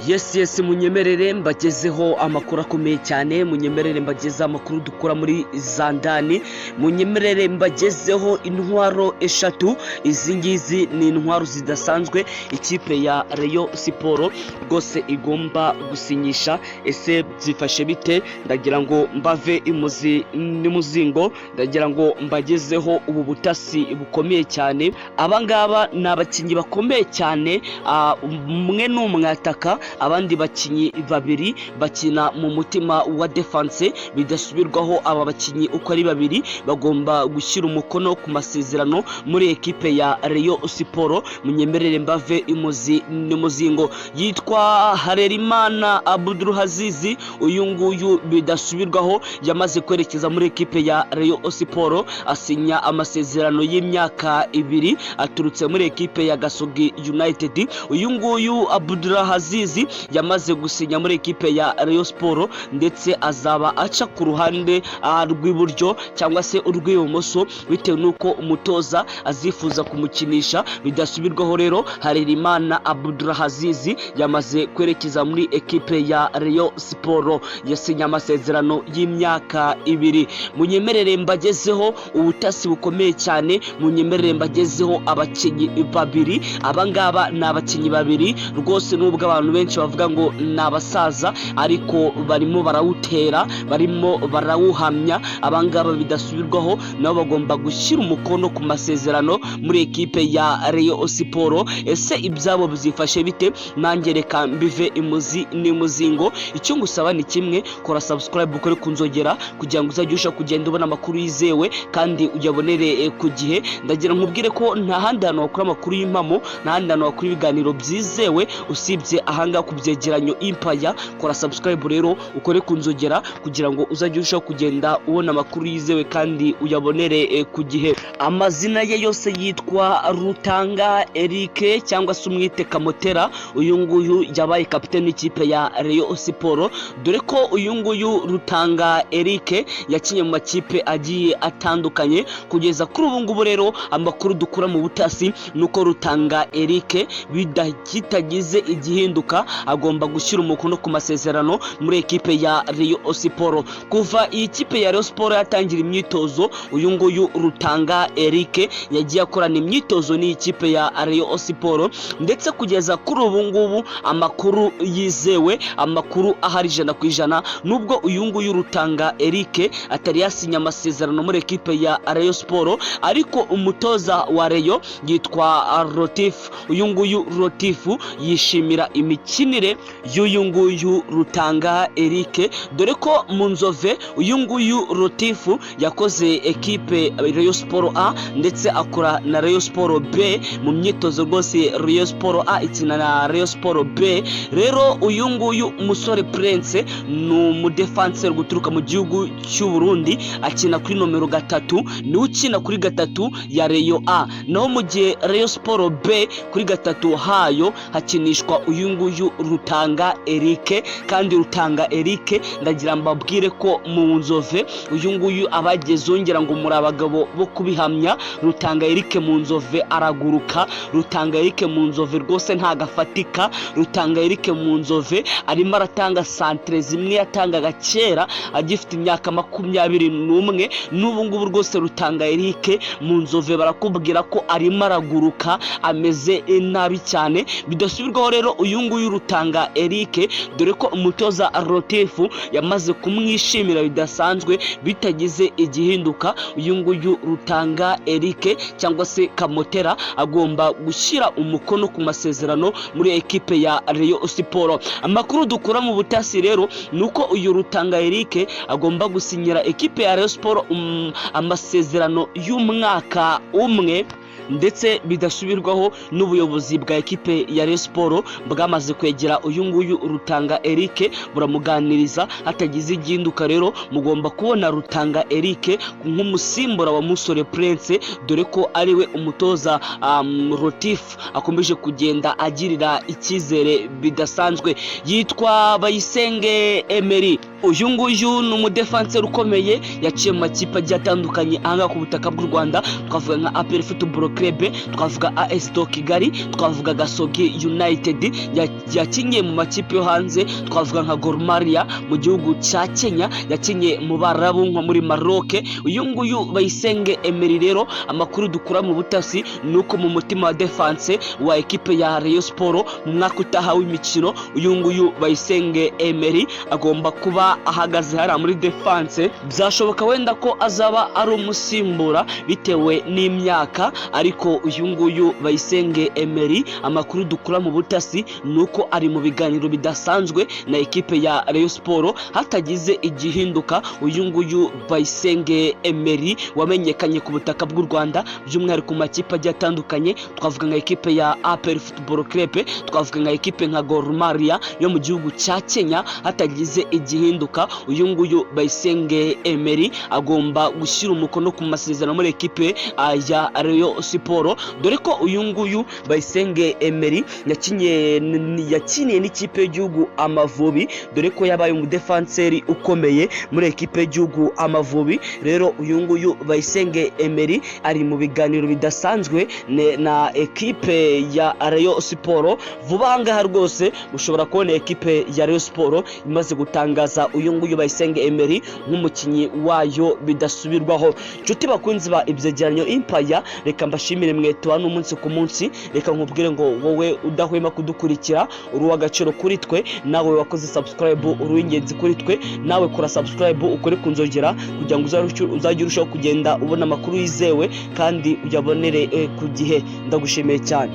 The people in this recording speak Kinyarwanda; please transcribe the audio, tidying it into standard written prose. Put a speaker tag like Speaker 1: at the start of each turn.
Speaker 1: Yes, munyemerere mbagezeho amakuru akomeye cyane, munyemerere mbagezeho amakuru dukura muri Zandani, munyemerere mbagezeho intwaro eshatu. Izi ngizi ni intwaro zidasanzwe ikipe ya Rayon Sport rwose igomba gusinyisha. Ese byifashe bite? Ndagira ngo mbave imuzi n'umuzingo, ndagira ngo mbagezeho ubu butasi bukomeye cyane. Aba ngaba ni abakinnyi bakomeye cyane, umwe ni umwataka, abandi bakinnyi babiri bakina mu mutima wa defense. Bidasubirwaho, aba bakinnyi uko ari babiri bagomba gushyira umukono ku masezerano muri ekipe ya Rayon Sport. Munyemerere mbave imuzi n'umuzingo. Yitwa Harerimana Abdulhazizi, uyu nguyu bidasubirwaho yamaze kwerekeza muri ekipe ya Rayon Sport, asinya amasezerano y'imyaka 2, aturutse muri ekipe ya Gasogi United. Uyu nguyu Abdulhazizi yamaze gusinya muri ekipe ya Rayon Sport, ndetse azaba aca ku ruhande rw'iburyo cyangwa se urw'ibumoso, bitewe n'uko umutoza azifuza kumukinisha. Bidasubirwaho rero, Harerimana Abdulhazizi yamaze kwerekeza muri ekipe ya Rayon Sport, yasinye amasezerano y'imyaka 2. Munyemerere mbagezeho ubutasi bukomeye cyane, munyemerere mbagezeho abakinnyi babiri. Aba ngaba ni abakinnyi babiri rwose, nubwo abantu benshi bavuga ngo ni abasaza, ariko barimo barawutera, barimo barawuhamya. Aba ngaba bidasubirwaho nabo bagomba gushyira umukono ku masezerano muri ekipe ya Rayon Sport. Ese ibyabo byifashe bite? Nanjye reka mbive imuzi n'imuzingo. Icyo ngusaba ni kimwe: kora subscribe, ukore ku nzogera kugira ngo uzajye urushaho kugenda ubona amakuru yizewe kandi uyabonere ku gihe. Ndagira nkubwire ko nta handi hantu wakura amakuru y'impamo, nta handi hantu wakura ibiganiro byizewe usibye ahangaha ku Byegeranyo Empire. Kora subscribe rero, ukore ku nzogera kugira ngo uzajye urushaho kugenda ubona amakuru yizewe kandi uyabonere ku gihe. Amazina ye yose yitwa Rutanga Eric, cyangwa se umwite Kamotera. Uyu nguyu yabaye kapiteni w'ikipe ya Rayon Sport, dore ko uyu nguyu Rutanga Eric yakinnye mu makipe agiye atandukanye kugeza kuri ubu ngubu. Rero amakuru dukura mu butasi ni uko Rutanga Eric bitagize igihinduka agomba gushyira umukono ku masezerano muri ekipe ya Rayon Sport. Kuva iyi kipe ya Rayon Sport yatangira imyitozo, uyu nguyu Rutanga Eric yagiye akorana imyitozo n'iyi kipe ya Rayon Sport, ndetse kugeza kuri ubu ngubu amakuru yizewe, amakuru ahari 100%, nubwo uyu nguyu Rutanga Eric atari yasinya amasezerano muri ekipe ya Rayon Sport, ariko umutoza wa Rayon yitwa Rotifu. Uyu nguyu Rotifu yishimira imikinire y'uyu nguyu Rutanga Eric, dore ko mu Nzove uyu nguyu Rotifu yakoze ekipe Rayon Sport A, ndetse akora na Rayon Sport B mu myitozo. Rwose Rayon Sport A ikina na Rayon Sport B. Rero uyu nguyu umusore Prince ni umudefanseri guturuka mu gihugu cy'u Burundi, akina kuri nomero 3, niwe ukina kuri 3 ya Rayon A. Naho mu gihe Rayon Sport B kuri 3 hayo hakinishwa uyu nguyu Rutanga Eric. Kandi Rutanga Eric, ndagira mbabwire ko mu Nzove uyu nguyu abageze, ngira ngo muri abagabo bo kubihamya, Rutanga Eric mu Nzove araguruka. Rutanga Eric mu Nzove rwose ntagafatika. Rutanga Eric mu Nzove arimo aratanga santere zimwe yatangaga kera agifite imyaka 21. N'ubu ngubu rwose Rutanga Eric mu Nzove barakubwira ko arimo araguruka, ameze nabi cyane. Bidasubirwaho rero, uyu nguyu Rutanga Eric, dore ko umutoza Rotifu yamaze kumwishimira bidasanzwe, bitagize igihinduka uyu nguyu Rutanga Eric cyangwa se Kamotera agomba gushyira umukono ku masezerano muri ekipe ya Rayon Sport. Amakuru dukura mu butasi rero ni uko uyu Rutanga Eric agomba gusinyira ekipe ya Rayon Sport amasezerano y'umwaka umwe, ndetse bidasubirwaho n'ubuyobozi bwa ekipe ya Rayon Sport bwamaze kwegera uyu nguyu Rutanga Eric buramuganiriza. Hatagize igihinduka rero, mugomba kubona Rutanga Eric nk'umusimbura wa Musore Prince, dore ko ariwe umutoza Rotif akomeje kugenda agirira icyizere bidasanzwe. Yitwa Bayisenge Emery. Uyu nguyu ni umudefanseri ukomeye, yaciye mu makipe agiye atandukanye ahangaha ku butaka bw'u Rwanda. Twavuga nka APR Football Club, twavuga AS do Kigali, twavuga Gasogi United. Yakinnye mu makipe yo hanze, twavuga nka Gor Mahia mu gihugu cya Kenya, yakinnye mu Barabu nko muri Maroc. Uyu nguyu Bayisenge Emery rero, amakuru dukura mu butasi ni uko mu mutima wa defense wa ekipe ya Rayon Sport mu mwaka utaha w'imikino, uyu nguyu Bayisenge Emery agomba kuba ahagaze hariya muri defense. Byashoboka wenda ko azaba ari umusimbura bitewe n'imyaka, ariko uyu nguyu Bayisenge Emery, amakuru dukura mu butasi ni uko ari mu biganiro bidasanzwe na ekipe ya Rayon Sport. Hatagize igihinduka, uyu nguyu Bayisenge Emery wamenyekanye ku butaka bw'u Rwanda, by'umwihariko mu makipe agiye atandukanye, twavuga nka ekipe ya APR Football Club, twavuga nka ekipe nka Gor Mahia yo mu gihugu cya Kenya, hatagize igihinduka, uyu nguyu Bayisenge Emery agomba gushyira umukono ku masezerano muri ekipe ya Rayon Sport, dore ko uyu nguyu Bayisenge Emery yakiniye n'ikipe y'igihugu Amavubi, dore ko yabaye umudefanseri ukomeye muri ekipe y'igihugu Amavubi. Rero uyu nguyu Bayisenge Emery ari mu biganiro bidasanzwe na ekipe ya Rayon Sport. Vuba aha ngaha rwose ushobora kubona ekipe ya Rayon Sport imaze gutangaza uyu nguyu Bayisenge Emery nk'umukinnyi wayo bidasubirwaho. Inshuti bakunzi ba Ibyegeranyo Empire, reka mbashimire mwe tubana umunsi ku munsi. Reka nkubwire ngo wowe udahwema kudukurikira, uri uw'agaciro kuri twe. Nawe wakoze subscribe, uri uw'ingenzi kuri twe. Nawe kora subscribe, ukore ku nzogera kugira ngo uzajye urushaho kugenda ubona amakuru yizewe kandi uyabonere ku gihe. Ndagushimiye cyane.